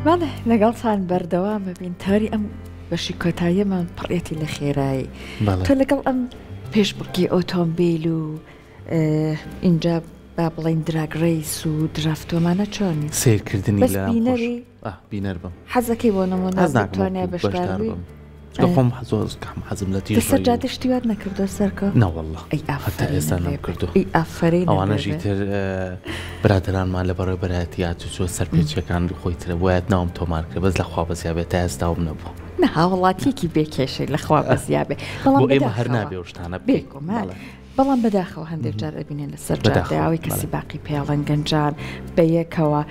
بەڵێ لەگەڵتان بەردەوام بین تاری ئەم بەشی کۆتاییەمان پڕێتی لە خێرایی تۆ لەگەڵ ئەم پێشبڕکی ئۆتۆمبیل و ئینجا با بڵین drag race و drift و ئەمانە چۆنی سیرکردنی بەس بینەری بینەر بم حەزەکەی بۆ نمونە بتوانێ بەشدار بم چونکە خۆم زۆر کەم حەزم لە تیژ لەسەر جادە شتی وات نەکردووە سەرکۆ؟ نەوەڵڵا ئەی هەتا ئێستا نەمکردووە. ئەی ئافەرین ئەوانەشی تر برادەرانمان لە بەڕێوەبەرایەتی هاتوچۆ سەرپێچیەکان خۆی ترە بۆیە ناوم تۆمار کرد بەس لە خوا بەزیا بێت تا ئێستا وم نەبوو. نا هاوڵاتیەکی بێ کێشەی لە خوا بەزیا بێ بەڵام بۆ ئێمە هەر نابێ ئەو شتانە بکەین. بێگومان بەڵام بەداخەوە هەندێک جار ئەبینێن لەسەر جادە ئەوەی کە سیباقی پێڵەن گەنجان بەیەکەوە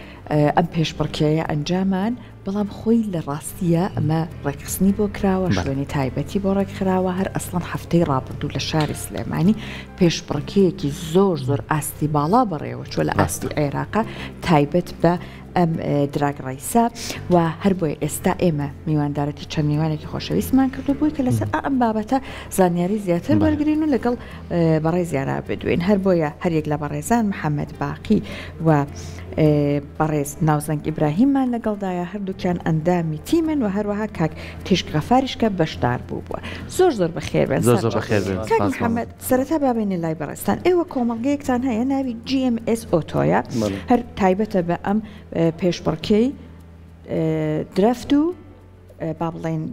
ئەم پێشبڕکێیە ئەنجامان بەڵام خۆی لە ڕاستییا ئەمە ڕێکخستنی بۆ کراوە، شوێنی تایبەتی بۆ ڕێکخراوە، هەر ئەسڵەن هەفتەی ڕابردوو لە شاری سلێمانی پێشبڕکێیەکی زۆر زۆر ئاستی باڵا بەڕێوەچووە لە ئاستی عێراقا تایبەت بە ئەم drag race ە و هەر بۆیە ئێستا ئێمە میواندارەتی چەند میوانێکی خۆشەویستمان کردو بووی کە لەسەر ئەم بابەتە زانیاری زیاتر وەرگین و لەگەڵ بەڕێزیانە بدوێین هەر بۆیە هەریەک لە بەڕێزان محەممەد باقی و بەڕێز ناوزەنگ ئیبراهیممان لەگەڵدایە هەردووکیان ئەندامی تیمن و هەروەها کاک تیشک غەفاریش کە بەشدار بوو بووە زۆر زۆر بەخێربێن زۆر زۆر بەخێربێن کاک محەممەد سەرەتا با بێینە لای بەڕێزتان ئێوە کۆمەڵگەیەکتان هەیە ناوی GMS ئۆتۆیە هەر تایبەتە بە ئەم پێشبڕکێی drift و با بڵێین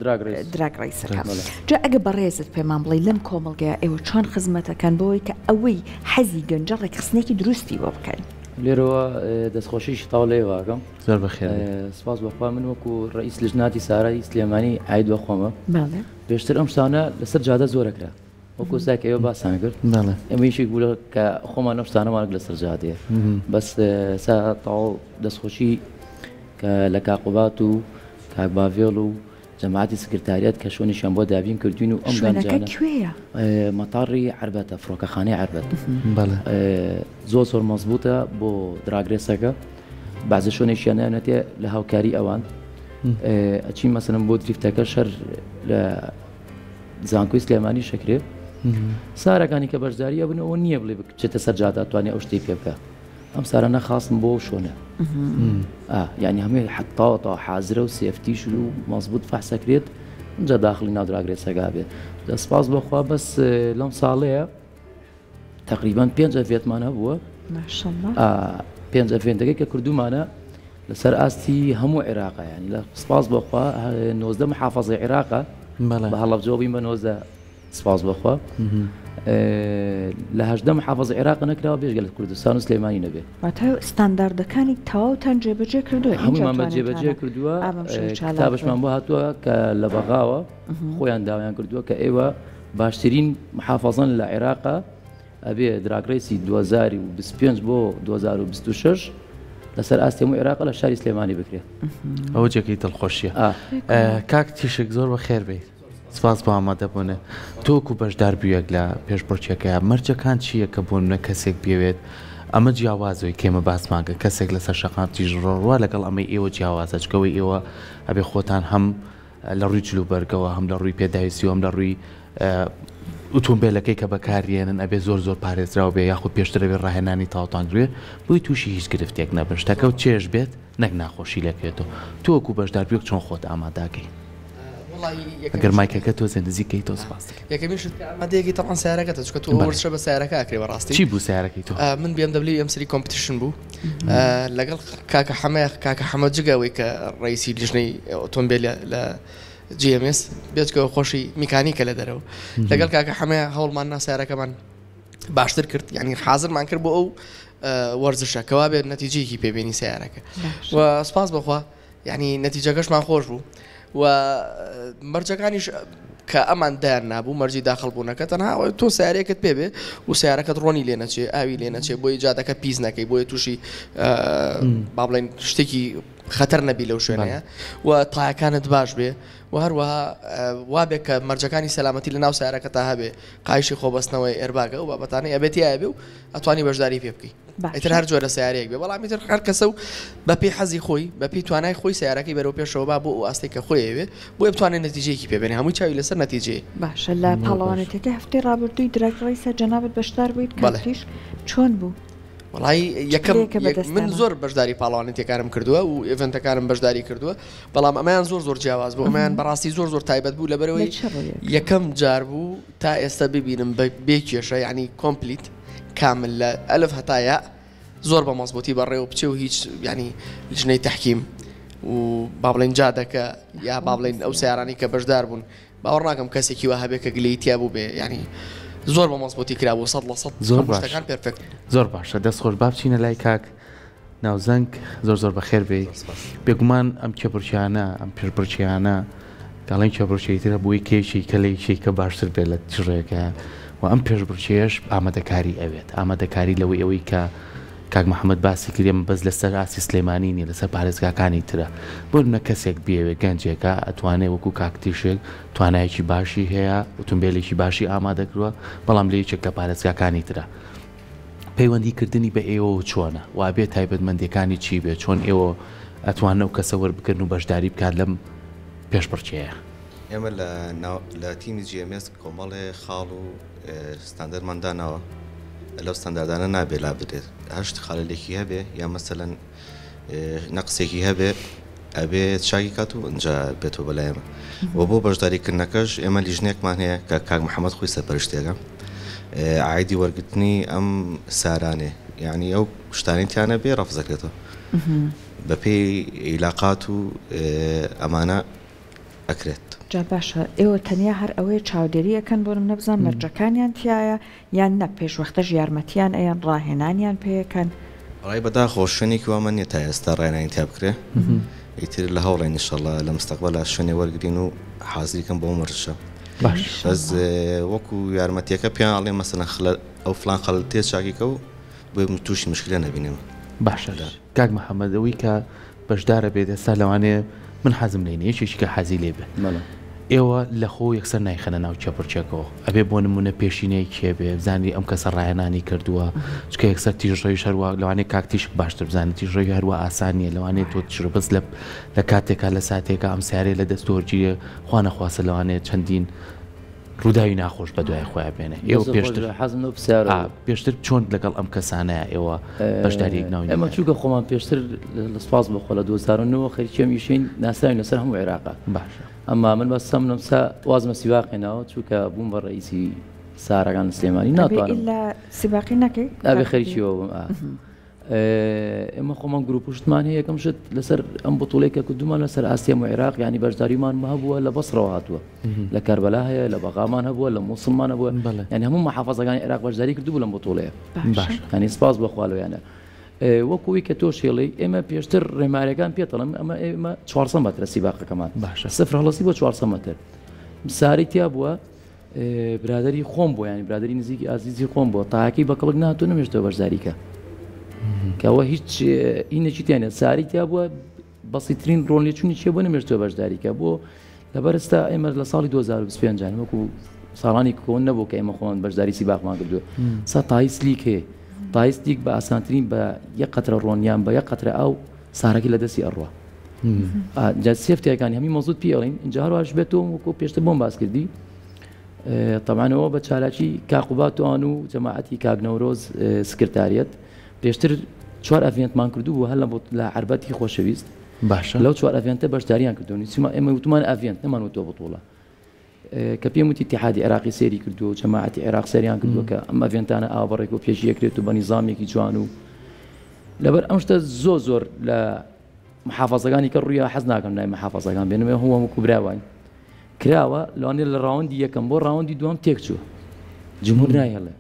drag race ەکە. جا ئەگە بەڕێزت پێمان بڵێی لەم کۆمەڵگەیە ئێوە چۆن خزمەتەکەن بۆی کە ئەوەی حەزی گەنجە ڕێکخستنێکی دروستی بۆ بکەن؟ لێرەوە دەستخۆشیشی تەواو لە ئێوە ئەکەم. زۆر بەخێر بێی. سپاس بەخوا من وەکو ڕەئیس لجناتی سارای سلێمانی عاید بە خۆمە. بەڵێ. پێشتر ئەم شتانە لەسەر جادە زۆر ئەکرا. وەکو ئێستا کە ئێوە باستان کرد. بەڵێ. ئێمە یەکێک بوو کە خۆمان ئەم شتانەمان لەسەر جادەیە. بەس ئێستا تەواو دەستخۆشی کە لە کاک قوباد و کاک باڤێڵ و جەماعەتی سکرتاریەت کە شوێنێکیان بۆ دابین کردوین و ئەم شوێنەکە گەنجانە کوێیە؟ مەتاڕی عەربەتە، فڕۆکەخانەی عەربەت. بەڵێ. زۆر زۆر مەزبوتە بۆ drag race ەکە. بەعزە شوێنێکیان نایەنەتێ لە هاوکاری ئەوان. ئەچین مەسەلەن بۆ drift ەکە شەر لە زانکۆی سلێمانی شەکرێ. سارەکانی کە بەشداری ئەبن ئەوە نییە بڵێ بچێتە سەر جادە توانێ ئەو شتەی پێ بکا. ئەم سارانە خاصن بۆ شۆنە یعنی هەمووی حتاوە تا حازرە و safety ش و مەزبوط فەحسەکرێت اینجا داخلی ناو drag race ەکە بێت دەسپاس بەخوا بەس لەم ساڵەیە تقریبان پێنج event مان هەبووە پێنج event ەکەی کە کردومانە لەسەر ئاستی هەموو عێراقا ینی لە سپاس بەخوا 90 محافظی عێراقا بە هەڵەبجەوە بین بە 90 سپاس بەخوا لە 18 محافظە عێراق نەکراوە بێژگە لە کوردستان و سلێمانی نەبێ. واتە ستانداردەکانی تەواوتان جێبەجێ کردووە هەموومان بە جێبەجێ کردووە کتابشمان بۆ هاتووە کە لە بەغاوە خۆیان داوایان کردووە کە ئێوە باشترین محافظەن لە عێراقا ئەبێ drag race ی 2025 بۆ 2026 لەسەر ئاستی هەموو عێراق لە شاری سلێمانی بکرێت. ئەوە جێگەی دڵخۆشیە. کاک تیشک زۆر بەخێر بێیت. سپاس بۆ ئامادەبوونت. تۆ وەکو بەشداربوویەک لە پێشبڕکێکەیا مەرجەکان چییە کە بۆ نمونە کەسێک بیەوێت ئەمە جیاوازەوەی کە ئێمە باسمان کرد کەسێک لەسەر شەقام تیژڕۆڕوە لەگەڵ ئەمەی ئێوە جیاوازە چونکە ئەوەی ئێوە ئەبێ خۆتان هەم لە ڕووی جلوبەرگەوە هەم لە ڕووی پێداویستی و هەم لە ڕووی ئوتومبێلەکەی کە بەکاریێنن ئەبێ زۆر زۆر پارێزراو بێ یاخود پێشتر ئەبێ ڕاهێنانی تەواوتان کردبێ بۆی تووشی هیچ گرفتێک نەبن شتەکە و چێژ بێت نەک ناخۆشی لێکەوێتەوە تۆ وەکو بەشداربوویەک چۆن خۆت ئامادەکەی؟ ئەگەر مایکەکە تۆزێ نزیک کەیتەوە سپاس دەکەم. یەکەمین شت کە ئامادەیەکی تەبعەن سەیارەکەتە چونکە تۆ وەرزشە بە سەیارەکە ئەکرێ بەڕاستی. چی بوو سەیارەکەی تۆ؟ من BMW M3 Competition بوو لەگەڵ کاکە حەمە کاکە حەمە جگە ئەوەی کە ڕئیسی لیژنەی ئۆتۆمبێلە لە GMS بێجگەوە خۆشی میکانیکە لە دەرەوە لەگەڵ کاکە حەمە هەوڵمان نا سەیارەکەمان باشتر کرد یعنی حازرمان کرد بۆ ئەو وەرزشە کەوا بێت نەتیجەیەکی پێبینی سیارەکە و سپاس بەخوا یعنی نەتیجەکەشمان خۆش بوو و مەرجەکانیش کە ئەمان دایان نابوو مەرجی داخل بوونەکە تەنها ئەوەی تۆ سیارێکت پێ بێ و سیارەکەت ڕۆنی لێ نەچێ ئاوی لێ نەچێ بۆی جادەکە پیس نەکەی بۆیە تووشی با بڵێن شتێکی خەتەر نەبی لەو شوێنەیە و تایەکانت باش بێ و هەروەها وابێ کە مەرجەکانی سەلامەتی لە ناو سیارەکەتا هەبێ قایشی خۆبەستنەوەی airbag ە ئەو بابەتانەی ئەبێ تیایا بێ و ئەتوانی بەشداری پێ بکەی ئیتر هەر جۆرە سیارەیەک بێ بەڵام ئیتر هەر کەسە و بەپێی حەزی خۆی بەپێی توانای خۆی سیارەکەی بەرەو پێشەوە با بۆ ئەو ئاستێک کە خۆی ئەوێ بۆیە بتوانێت نەتیجەیەکی پێ بێنێ هەمووی چاوی لەسەر نەتیجەیە. باشە لە پاڵەوانێتیەکەی هەفتەی ڕابردووی drag race ە جەنابت بەشدار بوویت بەڵێ. کاتیش چۆن بوو؟ وەڵای یەکەم من زۆر بەشداری پاڵەوانێتیەکانم کردووە و event ەکانم بەشداری کردووە بەڵام ئەمەیان زۆر زۆر جیاواز بوو ئەمەیان بەڕاستی زۆر زۆر تایبەت بوو لەبەرەوەی یەکەم جار بوو تا ئێستا ببینم بە بێ کێشە یعنی complete کامل لە ئەلف هەتا یا زۆر بە مەزبوتی بەڕێوە بچێ و هیچ یعنی لیژنەی تەحکیم و با بڵێن جادەکە یا با بڵێن ئەو سیارانی کە بەشدار بوون باوەڕ ناکەم کەسێکی وا هەبێ کە گلەیی تیا بووبێ یانی زۆر بە مەزبوتی کرابوو 100% زۆر هەموو باش شتەکان perfect. زۆر باشە دەست خۆش با بچینە لای کاک ناوزەنگ زۆر زۆر بەخێر بێی بێگومان ئەم کێبڕکێیانە ئەم پێشبڕکێیانە دەڵێن کێبڕکێی ترە بۆی کە یەکێکە لە یەکێکە باشتر بێت لە چڕێکە و ئەم پێشبڕکێیەش ئامادەکاری ئەوێت ئامادەکاری لەوەی ئەوەی کە کاک محمد باسی کرد ئێمە بەس لەسەر ئاستی سلێمانی نیە لەسەر پارێزگاکانی ترە بۆ نمونە کەسێک بیەوێ گەنجێکە ئەتوانێ وەکو کاک تیشک توانایەکی باشی هەیە ئوتومبێلێکی باشی ئامادەکردوە بەڵام لە یەکێک لە پارێزگاکانی ترە پەیوەندی کردنی بە ئێوەوە چۆنە وابێ تایبەتمەندیەکانی چی بێ چۆن ئێوە ئەتوانن ئەو کەسە وەربگرن و بەشداری بکات لەم پێشبڕکێیە؟ ئێمە لە لە تیمی GMS کۆمەڵێ خاڵ و ستاندەرمان داناوە لەو ستانداردانە نابێ لابدرێت هەشت خالێکی هەبێ یا مەسەلەن نەقسێکی هەبێ ئەبێ چاکی کات و ئینجا بێتەوە بەلای ئێمە و بۆ بەشداریکردنەکەش ئێمە لیژنێکمان هەیە کە کاک محەممەد خۆی سەرپەرشتێکە عیدی وەرگرتنی ئەم سارانێ یعنی ئەو شتانی تیانە بێ ڕەفزەکرێتەوە بەپێی عیلاقات و ئەمانە ئەکرێت. جا باشە ئێوە تەنیا هەر ئەوەیە چاودێری ئەکەن بۆ نمونە بزان مەرجەکانیان تیایە یان نە پێشوەختەش یارمەتیان ئەیەن ڕاهێنانیان پێ ئەکەن؟ وەڵای بەداخەوە شوێنێکی وامان نیە تا ئێستا ڕاهێنانی تیا بکرێ ئیتر لە هەوڵین ئیشەڵا لە مستەقبەلا شوێنێ وەرگرین و حازری کەم بۆ ئەو وەرزشە باش بەس وەکو یارمەتیەکە پێیان ئەڵێ مەسەلەن خلە ئەو فلان خەلەل تێ چاکی کە و بۆی تووشی مشکلە نەبین ئێمە. باشە کاک محمد ئەوەی کە بەشدارە بێت ئێستا لەوانەیە من حەزم لێی نیە یەکێکی کە حەزی لێ بێ ئێوە لە خۆ یەکسەر نایخەنە ناو کێبڕکێکەوە ئەبێ بۆ نمونە پێشینەی کێ بێ بزانی ئەم کەسە ڕاهێنانی کردووە چکە یەکسەر تیژڕەویش هەروە لەوانەیە کاک تیشک باشتر بزانێت تیژڕەوی هەروە ئاسان نییە لەوانەیە تۆ تیژڕە بەس لە لە کاتێکا لە ساتێکا ئەم سیارەیە لە دەست وەرگیرێ خوا نەخواستە لەوانەیە چەندین ڕووداوی ناخۆش بە دوای خۆیان بێنێ. ئێوە پێشتر حەزم لەو پرسیارە بوو. پێشتر چۆن لەگەڵ ئەم کەسانەیا ئێوە بەشداری ناو ئێمە چونکە خۆمان پێشتر لە سوپاس بۆ خوا لە 2009 خەریکی ئەم ئیشەین ناسراوین لەسەر هەموو عێراقا. باشە. ئەما من بەس سەم نەمسا وازم لە سیباق هێناوە چونکە بووم بە ڕەئیسی سارەکان لە سلێمانی ناتوانم. ئەبێ ئیلا سیباقی نەکەی؟ ئەبێ خەریکی ئەوە بم ئا. ئێمە خۆمان گروپ و شتمان هەیە یەکەم شت لەسەر ئەم بتوڵەی کە کردومان لەسەر ئاستی هەموو عێراق یعنی بەشداریمان هەبووە لە بەسڕەوە هاتووە لە کەربەلا هەیە لە بەغامان هەبووە لە مووسڵمان هەبووە یعنی هەموو محافظەکانی عێراق بەشداری کردبوو لەم بتوڵەیە یعنی سپاس بۆ خوا لەویانە وەکوی کە تۆ شێڵی ئێمە پێشتر ڕێمارەکان پێتەڵم ئەمە ئێمە 400 مەترە سیباقەکەمان باشە سفر هەڵسی بۆ 400 مەتر ساری تیا بووە برادەری خۆم بۆ ینی برادری نزیکی ئازیزی خۆم بۆ تاکی بە کەڵک ناتۆ نمێشتەوە بەشداریکە کەەوە هیچ ئینێکی تیانە ساری تیا بووە بەسیترین ڕۆن لێچوونی چیە بۆ نمێشتەوە بەشداریکە بۆ لەبەرستا ئێمە لە ساڵی 2025 وەکو ساڵانی کۆن نەبوو کە ئێمە خۆمان بەشداری سیباقمان کردووە سا تایس slick هەیە تایس slick بە ئاسانترین بە یەک قەترە ڕۆنیان بە یەک قەترە ئاو سارەکەی لە دەستی ئەڕوا جا safety ەکانی هەمی مەزوت پێ ئەڵین اینجا هەرواش بێت تۆ وەکو پێشتر بۆم باس کردی تەمانەوە بە چالاکی کاقوباتوان و جەماعەتی کاک نەورۆز سکرتاریەت پێشتر چوار event مان کردو بوو هەر لە لە عربەتی خۆشەویست باشە لەو چوار event ە بەشداریان کردو نووسیمان ئێمە وتمان event نەمان وتووە بتوڵە کە پێم وتی ئیتیحادی عێراقی سەیری کردووە و جەماعەتی عێراق سەیریان کردووە کە ئەم event انە ئاوا بەڕێک و پێشی ئەکرێت و بە نیزامێکی جوان و لەبەر ئەم شتە زۆر زۆر لە محافظەکانی کە ڕوویا حەز ناکەم نای محافظەکان بێنم هەموو هەموو کوبراوان کراوە لەوانەیە لە round ی یەکەم بۆ round ی دووەم تێک چووە جمهور نایهێڵێ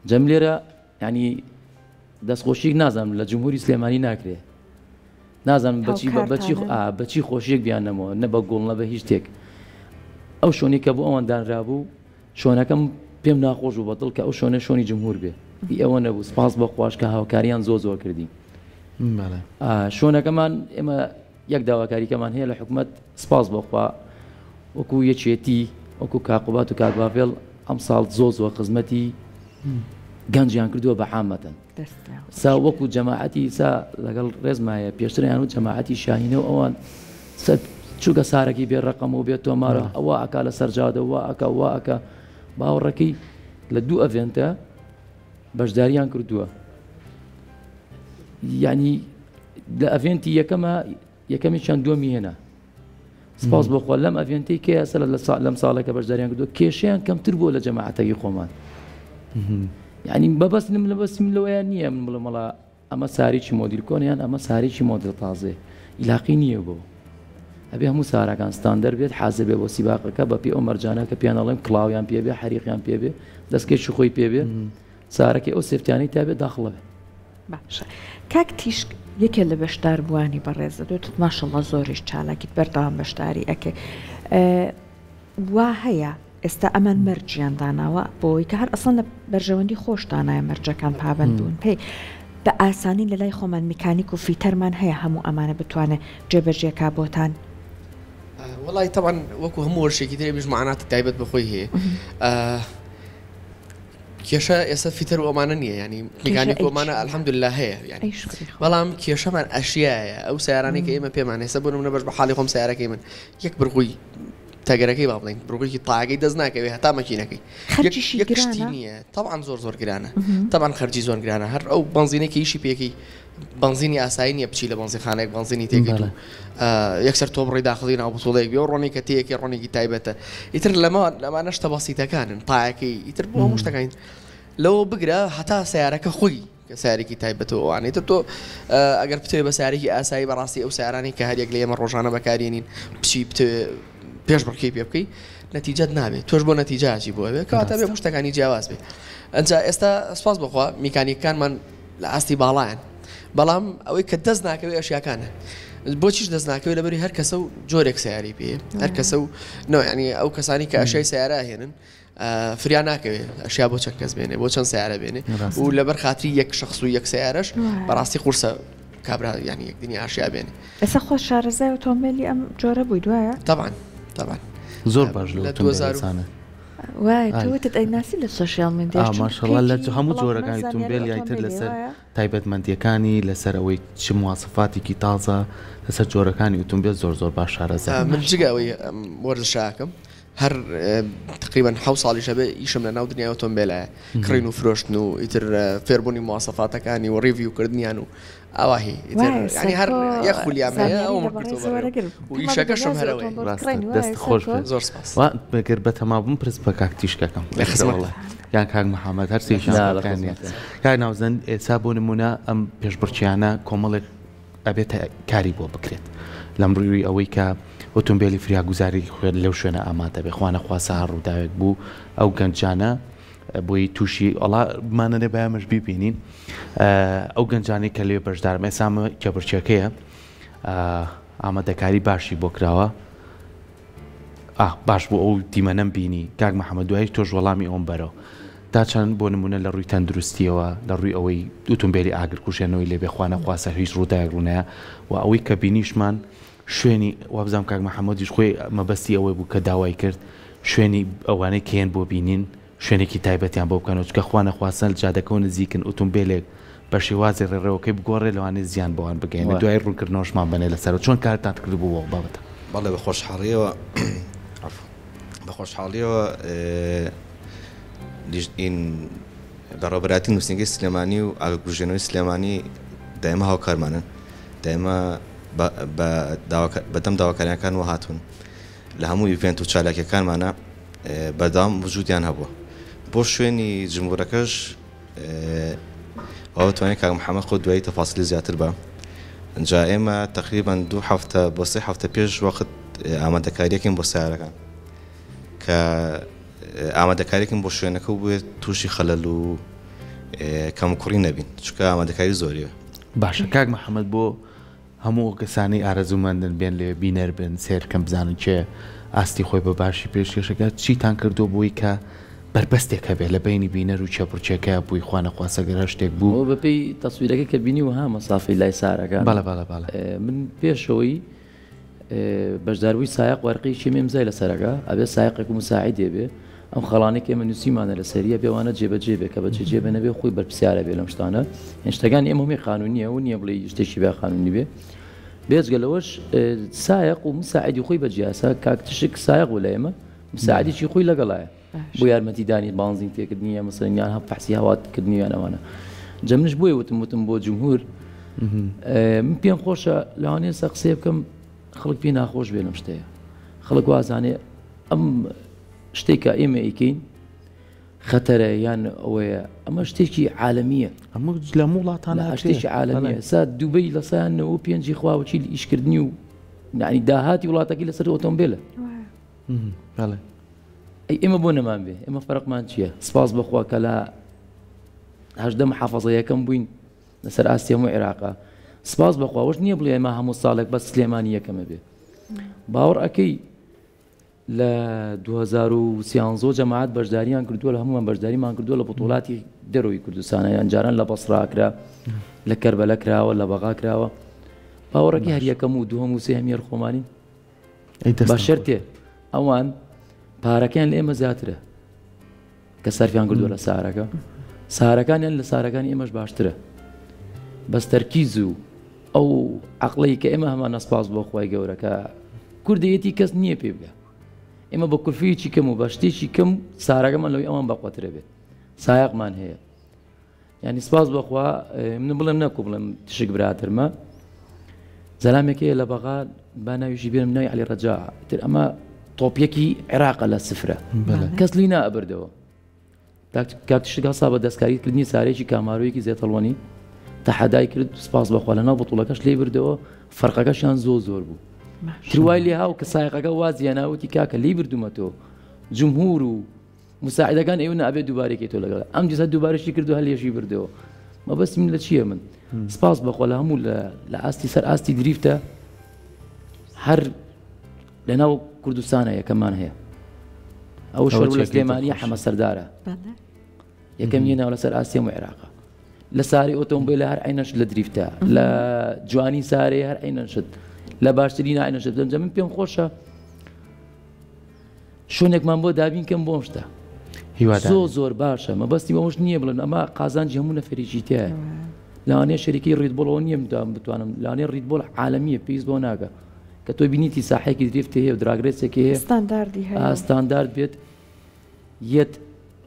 جەم لێرە ینی دەستخۆشیک نازانم لە جمهوری سلێمانی ناکرێ نازانم بەچی بەچی بەچی خۆشیەک بیانەمەوە نە بە گوڵ نە بە هیچ شتێک ئەو شۆنی کە بۆ ئەوان دانرابوو شۆنەکەم پێم ناخۆش بوو بە دڵ کە ئەو شۆنە شۆنی جمهور بێ ئی ئەوە نەبوو سپاس بۆ خواش کە هاوکاریان زۆر زۆر کردین شۆنەکەمان ئێمە یەک داواکاریکەمان هەیە لە حکومت سپاس بۆ خوا وەکو یەکێتی وەکو کاقوبات و کاک باڤێڵ ئەمساڵ زۆر زۆر خزمەتی گەنجیان کردووە بە عامەتەن سا وەکو جەماعەتی سا لەگەڵ ڕێزمایە پێشتریان و جەماعەتی شاهینە و ئەوان سەر چووکە سارەکی بێ ڕقم و بێ تۆمارە ئەوە ئەکا لە سەرجادە وا ئەکا وا ئەکا باوەڕەکەی لە دوو ئەڤێنتە بەشداریان کردووە. یعنی لە event ی یەکەمە یەکەمیشیان دووەمی هێنا سپاس بۆ خوا لەم event ەی کە ئێستا لەم ساڵێکە بەشداریان کردو کێشیان کەمتر بووە لە جەماعەتەکەی خۆمان یعنی بەبەستم لە بەستم لەوەیان نییە من بڵێم وەڵا ئەمە ساریی مۆدیل کۆن یان ئەمە ساریی مۆدیل تازێ ئیلاقی نییە بۆ ئەبێ هەموو سارەکان ستاندەر بێت حازر بێ بۆ سیباقەکە بە پێ ئەو مەرجانە کە پێیان ئەڵێن کڵاویان پێ بێ حەریقیان پێ بێ دەستکێشی خۆی پێ بێ سارەکەی ئەو safety انەی تا بێ داخڵە بێ. باشە کاک تیشک یەکێ لە بەشداربووانی بەڕێزە دوتت ماشەڵڵا زۆریش چالاکیت بەردەوام بەشداری ئەکەی وا هەیە ئێستا ئەمان مەرجیان داناوە بۆی کە هەر ئەسڵەن لە بەرژەوەندی خۆشتانایە مەرجەکان پابەند بوون پێی بە ئاسانی لە لای خۆمان میکانیک و fitter مان هەیە هەموو ئەمانە بتوانێت جێبەجێکا بۆتان. وەڵی تەبعەن وەکو هەموو وەرشێکی تر ئەمیش معاناتی تایبەت بە خۆی هەیە. کێشە ئێستا fitter و ئەمانە نییە ینی میکانیک و ئەمانە الحمدلله هەیە یعنی بەڵام کێشەمان ئەشیایە ئەو سیارانەی کە ئێمە پێمان ئێستا بۆ نمونە بەش بە حاڵی خۆم سیارەکەی من یەک برغوی تەگەرەکەی با بڵێین بڕگویکی تاگەی دەست ناکەوێت هەتا مەکینەکەی خەرجیشی گرانە نییە تەبعەن زۆر زۆر گرانە تەبعەن خەرجی زۆر گرانە هەر ئەو بەنزینەی کە ئیشی پێکی بەنزینی ئاسایی نییە بچی لە بەنزینخانەیەک بەنزینی تێکەیت و یەکسەر تۆ بڕی داخڵی ناو بتوڵەیەک بێ و ڕۆنی کە تێیەکەی ڕۆنێکی تایبەتە ئیتر لەمە لەمانە شتە بەسیتەکانن تایەکەی ئیتر بۆ هەموو شتەکانی لەوە بگرە هەتا سیارەکە خۆی کە سیارێکی تایبەتە و ئەوانەی تر تۆ ئەگەر بتەوێ بە سیارێکی ئاسایی بەڕاستی ئەو سیارانەی کە هەریەک لە ئێمە ڕۆژانە بەکارێنین بچی بتەوێ پێش بڕکێی پێ بکەی نەتیجەت نابێت تۆش بۆ نەتیجە ئەچی بۆ ئەوێ کەواتە بێ شتەکانی جیاواز بێ ئەنجا ئێستا سپاس بخوا میکانیکەکانمان لە ئاستی باڵایان بەڵام ئەوەی کە دەست ناکەوێت ئەشیاکانە بۆچیش دەست ناکەوێت لەبەری هەر کەسە و جۆرێک سیاری پێ هەر کەسە و نۆیانی ئەو کەسانی کە ئەشیای سیارە هێنن فریا ناکەوێ ئەشیا بۆ چەند کەس بێنێ بۆ چەند سیارە بێنێ و لەبەر خاتری یەک شخص و یەک سیارەش بەڕاستی قورسە کابرا یانی یەک دنیا ئاشیا بێنێ. ئێستا خۆت شارەزای ئۆتۆمبێلی ئەم جۆرە بووی دوایە؟ تەبعەن تەبعەن. زۆر باش لە ئۆتۆمبێل ئەزانێ. وایە تۆ وتت ئەیناسی لە social media ش چونکە ماشەڵا لە هەموو جۆرەکانی ئۆتۆمبێل یایتر لەسەر تایبەتمەندیەکانی لەسەر ئەوەی چ مواسەفاتێکی تازە لەسەر جۆرەکانی ئۆتۆمبێل زۆر زۆر باش شارەزایە. من جگە ئەوەی وەرزشاکەم هەر تقریبا حەو ساڵیش هەبێ ئیشم لە ناو دنیای ئۆتۆمبێلایە کڕین و فرۆشتن و ئیتر فێربوونی مواسەفاتەکانی و review کردنیان و ئاواهی ئیتر یعنی هەر یەک خولیام هەیە ئەوم کردووە بەڕێوە و ئیشەکەشم هەر ئەوەیە. ڕاستە دەست خۆش بێت زۆر سپاس. وا گەر بەتەما بووم پرس بە کاک تیشکەکەم لە خزمەت. یان کاک محەممەد هەر سێکیان نا لە خۆکان نییە. خزمەتم. کاک ناوزەند ئێستا بۆ نموونە ئەم پێشبڕکێیانە کۆمەڵێک ئەبێت کاری بۆ بکرێت لەم ڕووی ئەوەی کە ئۆتۆمبێلی فریاگوزاری خوێن لەو شوێنە ئامادە بێ خوانەخواسە هەر ڕووداوێک بوو ئەو گەنجانە بۆی تووشی ئەڵا بمانەێ بامەش بیبینین ئەو گەنجانەی کە لێ بەشدارم ئێسامە کێبڕکێکەیە ئامادەکاری باشی بۆ کراوە ئاه باش بوو ئەو دیمەنەم بینی کاک محمد دوایش تۆش وەڵامی ئەوم بەرەوە تا چەند بۆ نمونە لە ڕووی تەندروستیەوە لە ڕووی ئەوەی ئوتومبێلی ئاگر کوژێنەوەی لێ بێ خوا نەخواستە هیچ ڕووداوێک ڕوونایە و ئەوەی کە بینیشمان شوێنی وابزانم کاک محمدیش خۆی مەبەستی ئەوەی بوو کە داوای کرد شوێنی ئەوانەی کە یەن بۆ بینین شوێنێکی تایبەتیان بۆ بکەنەوە چونکە خوا نەخواستە لە جادەکەوە نزیکن ئوتومبێلێک بە شێوازی ڕێڕەوەکەی بگۆڕێ لەوانەیە زیان بەوان بگەیەنێ دوایی ڕوونکردنەوەشمان بەنێ لەسەرەوە چۆن کارتان کردبوو بۆ ئەو بابەتە؟ بەڵێ بە خۆشحاڵیەوە عەفو بە خۆشحاڵیەوە لیژ-ین بەڕێوەبەرایەتی نووسینگەی سلێمانی و ئاگرکوژێنەوەی سلێمانی دایمە هاوکارمانن دایمە بە بەدەم داواکاریەکانەوە هاتوون لە هەموو event و چالاکیەکانمانە بەردەوام وجودیان هەبووە بۆ شوێنی جمهورەکەش ئەوە توانێت کاک محەممەد خۆ دوایی تەفاسیلی زیاتر بە جا ئێمە تقریبان دوو هەفتە بۆ سێ هەفتە پێش وەخت ئامادەکاریەکەین بۆ سیارەکان کە ئامادەکاریەکەم بۆ شوێنەکە و بێت تووشی خەلەل و کەم کوڕی نەبین چونکە ئامادەکاری زۆریە باشە کاک محەممەد بۆ هەموو ئەو کەسانەی ئارەزوومەندن بێن لەوێ بینەر بن سەیرکەن بزانن کێ ئاستی خۆی بە باشی پێشکێش ئەکات چیتان کردووە بۆی کە بەربەستێک هەبێت لە بەینی بینەر و کێبڕکێکەیا بۆی خوا نەخواستە گەر هەر شتێک بوو. ئەوە بەپێی تەسویرەکە کە بینی وەها مەسافەی لای سارەکان. بەڵێ بەڵێ بەڵێ. من پێشەوەی بەشداربووی سایەق وەرقەیەکی ئێمە ئیمزای لەسەر ئەکا ئەبێ سایەقێک و موساعیدێ بێ ئەم خەڵانەی کە ئێمە نووسیمانە لەسەری ئەبێ ئەوانە جێبەجێ بێ کە بەجێ جێبە نەبێ خۆی بەرپرسیارە بێ لەم شتانە یان شتەکانی ئێمە هەمووی قانونیە و نییە بڵێ شتێکی بێ قانونی بێ بێجگە لەوەش سایەق و مساعدی خۆی بە جیاسە کاک تشک سایەق بوو لە ئێمە مساعدێکی خۆی لەگەڵایە بۆ یارمەتی دانی بانزین تێکردنی یا مەسەلەن یان هەم فەحسی هەوا کردنی یان ئەوانە جا منش بۆیە وتم وتم بۆ جمهور من پێم خۆشە لەوانەیە سە قسەیە بکەم خەڵک پێی ناخۆش بێ لەم شتەیە خەڵک وازانێ ئەم شتێک کە ئێمە ئیکەین خەتەرە یان ئەوەیە ئەمە شتێکی عالەمیە ئەمە لە وڵاتانە شتێکی عالەمیە سا دوبەی لە سایان نەوە پێنجی خواوەکیل ئیشکردنی و یعنی داهاتی وڵاتەکەی لەسەر ئۆتۆمبیلە ئەی ئێمە بۆ نەمان بێ ئێمە فەرقمان چییە سپاس بەخوا کە لە هەژدە محافظە یەکەم بووین لەسەر ئاستی هەموو عێراقا سپاس بەخوا وەش نییە بڵێ ئێمە هەموو ساڵێک بەس سلێمانی یەکەمە بێ باوەڕ ئەەکەی لە 2013 جەماعەت بەشداریان کردووە لە هەمووان بەشداریمان کردووە لە بتوڵاتی دەرەوەی کوردستانە یان جاران لە بەسرا کرا لە کەربەلە کراوە لە بەغا کراوە باوەڕەکە هەر یەکەم و دووەم و سێهەم یەر خۆمانین بە شەرتێ ئەوان پارەکەیان لە ئێمە زیاترە کە سەرفیان کردووە لە سارەکە سارەکانیان لە سارەکانی ئێمەش باشترە بەس تەرکیز و ئەو عقلەی کە ئێمە هەمانە سپاس بۆ خی گەورەکە کوردەتی کەس نییە پێ بگە ئێمە بە کورفیەکی کەم و بە شتێکی کەم سارەکەمان لەوەی ئەوان بەقوترە بێت سایەقمان هەیە یانی سپاس بەخوا من بڵێم نەکو بڵێم تشک براترمە زەلامێک هەیە لە بەغا با ناویشی بێنم ناوی علی ڕەجا تر ئەمە تۆپیەکی عێراقە لە سفرە کەس لی نابردەوە کاک تشک هەسا بە دەستکاری کردنی سارێکی کامارۆیەکی زێتەڵوەنی تەحەدای کرد سپاس بەخوا لەناو بتوڵەکەش لێ بردەوە فەرقەکەشیان زۆر زۆر بوو تروای لێ هاو کە سایقەکە وازیاناوتی کاکە لی بردومەتەوە جمهور و مساعدەکان ئێوە نابێت دووبارەی تۆ لەگەڵ ئەم جزا دووبارەشی کردو هەلێژی بردەوە مەبەست من لە چییە من سپاس بەخۆ لە هەموو لە ئاستی سەر ئاستی دریفتە هەر لەناو کوردستانە یەکەمان هەیە ئەو شەر لە سلێمانی حەمە سەردارە یەکەم یە ناو لەسەر ئاستی و عێراقە لە ساری ئۆتۆمبیل هەر عینەش لە دریفتە لە جوانی سارێ هەر عینەشت لە باشترین عینەشت دەمجە من پێم خۆشە شوێنێکمان بۆ دابین کەم بۆم شتە زۆ زۆر باشە مەبەستی ئەوش نییە بڵێن ئەمە قازانجی هەموو نەفرێکی تایە لەوانەیە شەریکی ڕیدبۆڵەوە نییە بتوانم لەوانەیە ڕیدبۆڵ عالمیە پێویست بۆ ناگە کە تۆ بینیتی ساحێکی drift ی هەیە و drag race ێکی هەیە ستانداردی هەیە ستاندارد بێت یەت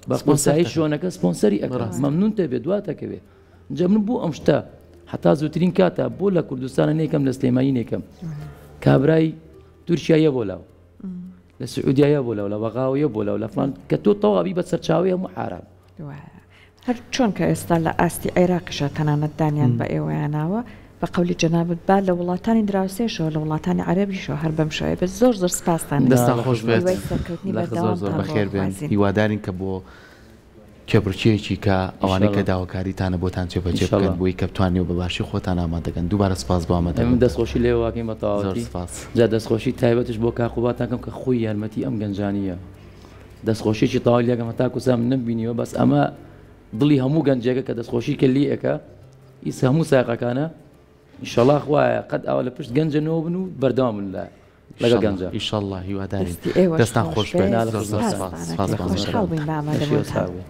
بە قورسایی شوێنەکە سپۆنسەری ئەکات مەمنون دەبێت دواتەکەوێت جا من بۆ ئەم شتە هەتا زووترین کاتە بۆ لە کوردستانە نێکەم لە سلێمانی نێکەم کابرای تورکیا یە بۆ لاو لە سعودیا یە بۆ لاو لە بەغاوە یە بۆ لاو لە فلان کە تۆ تەواوی بە سەرچاوەی هەموو حارام. هەر چۆن کە ئێستا لە ئاستی عێراقیشا تەنانەت دانیان بە ئێوەیا ناوە، بە قەولی جەنابت با لە وڵاتانی دراوسێشەوە لە وڵاتانی عەرەبیشەوە هەر بەم شێوەیە بێت. زۆر زۆر سپاستان دەکەم. دەستتان خۆش بێت. هیوای سەرکەوتنی زۆر زۆر بەردەوامتان بۆ بەخێر بێن. ئەخوازین. هیوادارین کە بۆ کێبڕکێیەکی کە ئەوانەی کە داواکاریتانە بۆتان جێبەجێ بکەن بۆی کە بتواننەوە بە باشی خۆتان ئامادەکەن دووبارە سپاس بۆ ئامادەبوونتان. دەستخۆشی لێوە ئەکەین بە زۆر تەواوەتی سپاس. جا دەستخۆشی تایبەتش بۆ کاک قوبادتان کەم کە خۆی یارمەتی ئەم گەنجانیە دەستخۆشیەکی تەواوی لێکەم هەتاکو سا من نەمبینیوە بەس ئەمە دڵی هەموو گەنجێکە کە دەستخۆشی کە لی ئەکا ئیس هەموو سایقەکانە ئیشەڵا خوایە قەت ئاوا لە پشت گەنجەنەوە بن و بەردەوام بن لە لەگەڵ گەنجە. ئیشەڵا هیوادارین دەستی ئێوەش دەستان خۆش خۆش بێت بێت زۆر زۆر سپاستان سپاس ئەکەین سپاس خۆشحاڵ بووین بە لەشی ئامادەبوونتان. ساغ بێ.